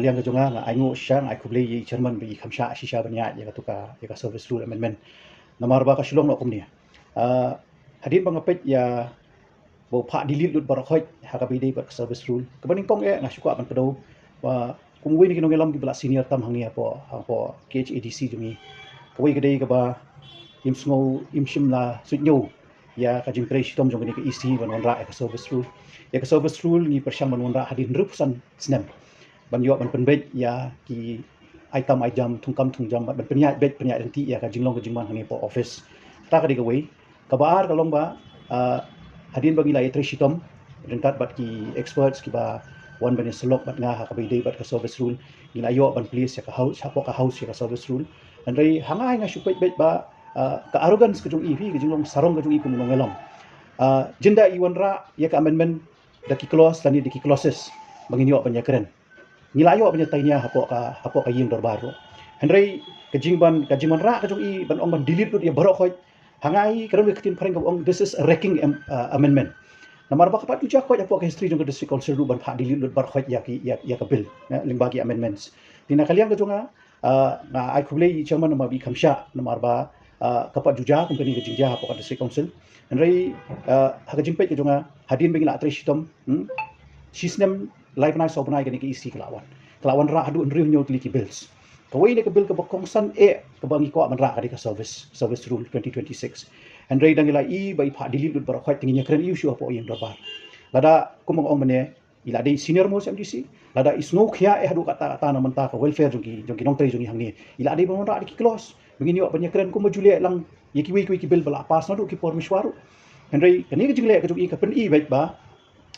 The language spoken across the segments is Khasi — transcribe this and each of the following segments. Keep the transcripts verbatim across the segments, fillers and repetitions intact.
Liang ka jong nga, nga ai nguh shisha, nga ai khublei ïa i chairman ba i kham shah shisha ban ïaid ïa katu ka, ïa ka service rule amendment. Namar ba ka shu long noh kumne. Ah, hadien ba nga peit ïa ba u phah delete lut baroh khoit ha kaba ïadei bad ka service rule. Kaba nyngkong eh nga shu kwah ban kdew ba kum uwei na ki nongïalam kiba la senior tam hangne hapoh, hapoh K H A D C jong ngi. Kawei ka dei kaba im sngew im shym la suidñiew ïa ka jingtrei shitom jong kane ka E C ban wanrah ïa ka service rule. Ïa ka service rule ngi pyrshang ban wanrah hadien hynriewphew san snem ban ïoh ban pynbeit ïa ki ai tam ai jam, thungkam thungjam, ban pynïaid beit pynïaid ryntih ïa ka jinglong ka jingman hangne hapoh office. Kata ka dei kawei. Kaba ar ka long ba, ah, hadien ba ngi la ïatrei shitom ryngkat bad ki experts kiba wan ban ïasyllok bad nga ha kaba ïadei bad ka service rule, ngi la ïoh ban place ïa ka house, hapoh ka house ïa ka service rule. Hynrei ha nga nga shu peit beit ba, ah, ka arrogance ka jong i, phi, ka jinglong sarong ka jong i kum u nongïalam. Ah, ynda i wanrah ïa ka amendment da ki clause lane da ki clauses ba ngin ïoh ban ïakren, ngi la ïoh ban ïatai nia hapoh ka, hapoh ka ïing dorbar ruh. Hynrei ka jingban, ka jingwanrah ka jong i ban ong ban delete lut ïa baroh khoit, ha nga i ka don ka ktien phareng kaba ong, this is a wrecking am-, uh, amendment. Namar ba ka pat ju jia khoit hapoh ka history jong ka District Council ruh ban phah delete lut baroh khoit ïa ki, ïa, ïa ka bill, eh, lyngba ki amendments. Te na ka liang ka jong nga, ah, nga ai khublei ïa i chairman namar ba i kham shah, namar ba, ah, ka pat ju jia kum kane ka jingjia hapoh ka District Council. Hynrei, ah, ha ka jingpeit ka jong nga, hadien ba ngi la trei shitom, hmm, shisnem lai bnai saw bnai kane ka E C ka la wan. Ka la wanrah haduh hynriew hynñiew tylli ki bills. Kawei na ka bill kaba kongsan eh kaba ngi kwah ban rah ka dei ka service, service rule twenty twenty-six. Hynrei da ngi la ïohi ba i phah delete lut baroh khoit, te ngin ïakren ïa u shuh hapoh ïing dorbar. Lada kum nga ong mynne, i la dei senior most M D C, lada i sngewkhia eh haduh katta katta na bynta ka welfare jong ki, jong ki nongtrei jong ngi hangne, i la dei ban wanrah da ki clause ba ngin ïoh ban ïakren kum ba ju leh lang ïa kiwei kiwei ki bill ba la pass naduh ki por mynshuwa ruh. Hynrei kane ka jingleh ka jong i ka pyni beit ba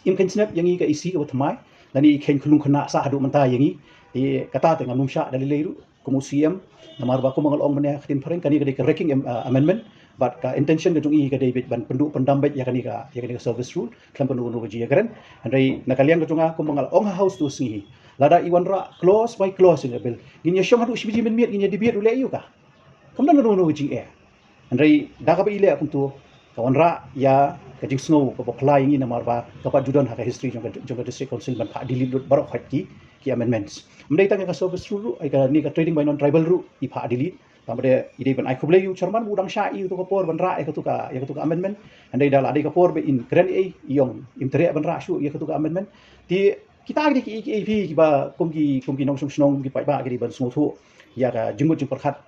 im kheiñ snep ïa ngi ka E C kaba thymmai, lane i kheiñ khyllung khynnah sah haduh mynta ïa ngi. Te kata te ngam nym shah da lei lei ruh kum u C M, namar ba kum nga la ong mynne ha ka ktien phareng, kane ka dei ka wrecking am-, ah, amendment. Bad ka intention ka jong i ka dei beit ban pynduh pyndam beit ïa kane ka, ïa kane ka service rule khlem kano kano ka jingïakren. Hynrei na ka liang ka jong nga, kum nga la ong ha house tu sngi hi, lada i wanrah clause by clause ïa ka bill, ngin ïa shong haduh shi baje mynmiet ngin ïa debate ruh leh ïa ka. Kam don kano kano ka jingeh. Hynrei da kaba i leh kumtu, ka wanrah ïa ka jingsngew kaba phylla ïa ngi namar ba ka pat ju don ha ka history jong ka, jong ka District Council ban phah delete lut baroh khoit ki, ki amendments. Ym dei tang ïa ka service rule ruh, ïa kane ka trading by non-tribal ruh i phah delete. Tang ba dei i dei ban ai khublei ïa u chairman ba u dang shah ïa katu ka por ban rah ïa katu ka, ïa katu ka amendment. Hynrei da la dei ka por ba in kren ei, i ong im treh ban rah shuh ïa katu ka amendment. Te kita ki dei ki, ki, ki, kiba kum ki, kum ki nongshong shnong, kum ki paidbah ki dei ban sngewthuh ïa ka jingmut jingpyrkhat.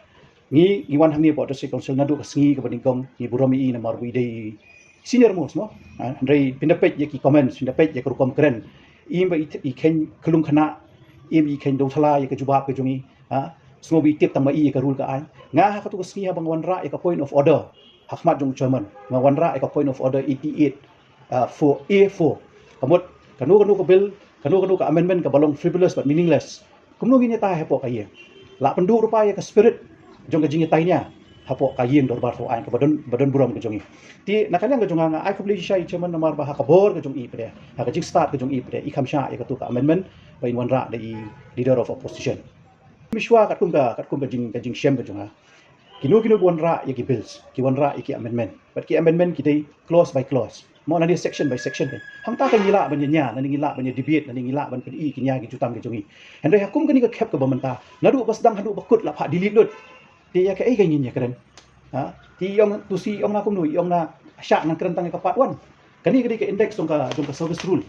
Ngi, ngi wan hangne hapoh District Council naduh ka sngi kaba nyngkong, ngi burom ïa i namar ba i dei senior most mo. Ha, hynrei phin da peit ïa ki comments, phin da peit ïa ka rukom kren. Im ba i, i kheiñ khyllung khynnah, im i kheiñ dewthala ïa ka jubab ka jong i. Ha, sngew ba i tip tang ma i ïa ka rule ka aiñ. Nga ha katu ka sngi haba nga wanrah ïa ka point of order ha khmat jong u chairman, nga wanrah ïa ka point of order eighty-eight, ah, four A four. Ka mut kano kano ka bill, kano kano ka amendment kaba long frivolous bad meaningless, kumno ngin ïatai hapoh ka ïing? La pynduh ruh pat ïa ka spirit jong ka jingïatai nia hapoh ka ïing dorbar thaw aiñ kaba don, ba don burom ka jong i. Te na ka liang ka jong nga, nga ai khublei shisha ïa i chairman namar ba ha ka bor ka jong i pat de, ha ka jingstad ka jong i pat de, i kham shah ïa katu ka amendment ba in wanrah da i leader of opposition. Mynshuwa katkum ka, katkum ka jing, ka jingshem ka jong nga, kino kino ba wanrah ïa ki bills, ki wanrah ïa ki amendment. Bad ki amendment ki dei clause by clause mo, lane section by section kein. Hangta kein ngi lah ban ïa nia, lane ngi lah ban ïa debate, lane ngi lah ban pyni ki nia ki jutang ki jong ngi. Hynrei ha kum kane ka khep kaba mynta, naduh ba sdang haduh ba kut la phah delete lut. Te ïa kaei kein ngin ïakren? Ha? Te i ong, tu shi i ong na kumno, i ong na shah ngan kren tang ïa ka part one. Kane ka dei ka index jong ka, jong ka service rule.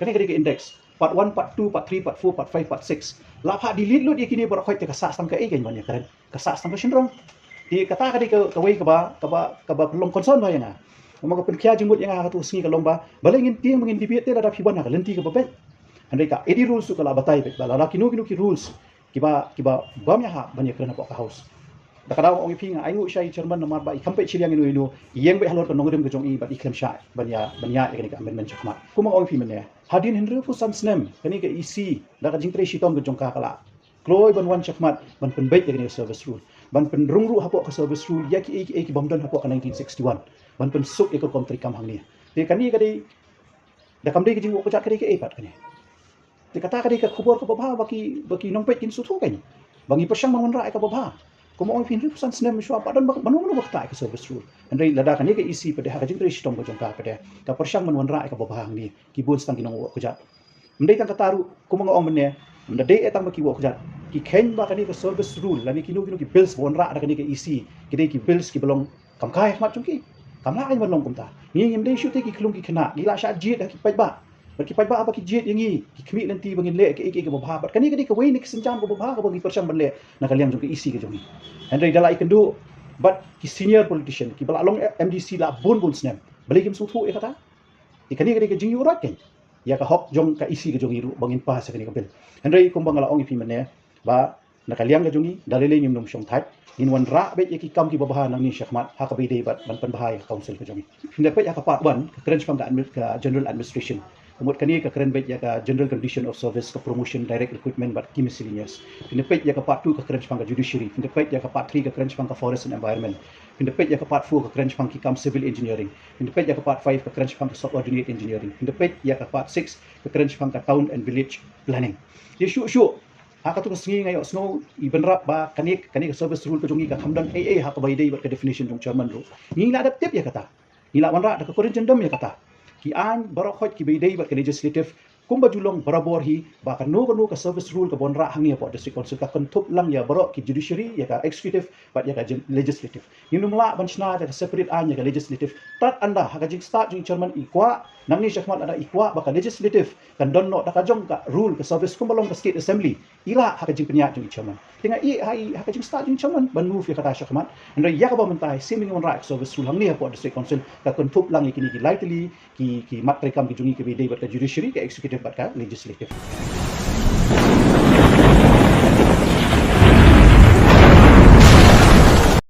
Kane ka dei ka index. Part one, part two, part three, part four, part five, part six. La phah delete lut ïa kine baroh khoit, te ka sah tang kaei kein ban ïakren? Ka sah tang ka shynrong. Te kata ka dei ka, kawei kaba, kaba, kaba long concern ba ïa nga. Namar ka pynkhia jingmut ïa nga ha katu ka sngi ka long ba, balei ngin tieng ba ngin debate te lada phi wan ha ka lynti kaba beit? Hynrei ka A D rules tu ka la batai beit ba lada kino kino ki rules kiba, kiba bym ïahap ban ïakren hapoh ka house. Da ka daw nga ong ïa phi, nga ai nguh shisha ïa i chairman namar ba i kham peit shiliang ïano ïano, i ïeng beit halor ka nongrim ka jong i bad i khlem shah ban ïa, ban ïa ïa kane ka amendment shakhmat. Kumba nga ong ïa phi mynne, hadien hynriewphew san snem kane ka E C da ka jingtrei shitom ka jong ka ka la kloi ban wan shakhmat ban pynbeit ïa kane ka service rule, ban pynrung ruh hapoh ka service rule ïa kiei kiei ki bym don hapoh ka nineteen sixty-one, ban pynsuk ïa ka rukom treikam hangne. Te kane ka dei, da kam dei ka jingwad kjat ka dei kaei pat kane? Te kata ka dei ka khubor kaba bha ba ki, ba ki nongpeit kin sngewthuh kein, ba ngi pyrshang ban wanrah ïa kaba bha. Kumba ong ïa phi, hynriewphew san snem shuwa pat don ba, ba mano mano ba ktah ïa ka service rule. Hynrei lada kane ka E C pat de ha ka jingtrei shitom ka jong ka pat de ka pyrshang ban wanrah ïa kaba bha hangne, ki bun tang ki nongwad kjat. Ym dei tang kata ruh, kumba nga ong mynne, Ym da dei eh tang ba ki wah kjat. Ki kheiñ ba kane ka service rule lane kino kino ki bills ba wanrah da kane ka E C ki dei ki bills kiba long kam kai ha khmat jong ki. Kam lah ban long kumta. Ngi ngim dei shuh te ki khyllung ki khynnah, ngi la shah jied ha ki paidbah. Bad ki paidbah ba ki jied ïa ngi, ki khmih lynti ba ngin leh kaei kaei kaba bha. Bad kane ka dei kawei na ki sienjam kaba bha kaba ngi pyrshang ban leh na ka liang jong ka E C ka jong ngi. Hynrei da la ïakynduh bad ki senior politician kiba la long M D C la bun bun snem, balei kim sngewthuh ïa kata? Te kane ka dei ka jingïuhroit keiñ ïa ka hok jong ka E C ka jong ngi ruh ba ngin pass ïa kane ka bill. Hynrei kumba nga la ong ïa phi mynne, ba na ka liang ka jong ngi, da lei lei ngim nym shong thait, ngin wanrah beit ïa ki kam kiba bha nangne shakhmat ha kaba ïadei bad ban pynbha ïa ka council ka jong ngi. Phin da peit ïa ka part one, ka kren shaphang ka admi-, ka general administration. Ka mut kane ka kren beit ïa ka general condition of service, ka promotion, direct recruitment bad ki miscellaneous. Phin da peit ïa ka part two, ka kren shaphang ka judiciary. Phin da peit ïa ka part three, ka kren shaphang ka forest and environment. Phin da peit ïa ka part four, ka kren shaphang ki kam civil engineering. Phin da peit ïa ka part five, ka kren shaphang ka subordinate engineering. Phin da peit ïa ka part six, ka kren shaphang ka town and village planning. Te shuh shuh ha katu ka sngi nga ïohsngew i bynrap ba kane, kane ka service rule ka jong ngi ka kham don ei ei ha kaba ïadei bad ka definition jong chairman ruh. Ngi la dep tip ïa kata. Ngi la wanrah da ka corrigendum ïa kata. Ki aiñ baroh khoit kiba ïadei bad ka legislative, kumba ju long barabor hi, ba kano kano ka service rule kaba wanrah hangne hapoh District Council ka kynthup lang ïa baroh ki judiciary, ïa ka executive bad ïa ka gen-, legislative. Ngim lah ban shna da ka separate aiñ ïa ka legislative. Tad ynda ha ka jingstad jong i chairman i kwah, nangne shakhmat lada i kwah ba ka legislative kan don noh da ka jong ka rule ka service kumba long ka state assembly, i lah ha ka jingpynïaid jong i chairman. Te nga ïeh ha i, ha ka jingstad jong i chairman ban move ïa kata shakhmat. Hynrei ïa kaba mynta hi, shisien ngi wanrah ïa ka service rule hangne hapoh District Council, ka kynthup lang ïa kine ki lai tylli ki, ki mat treikam ki jong ngi kiba ïadei bad ka judiciary, ka executive bad ka legislative.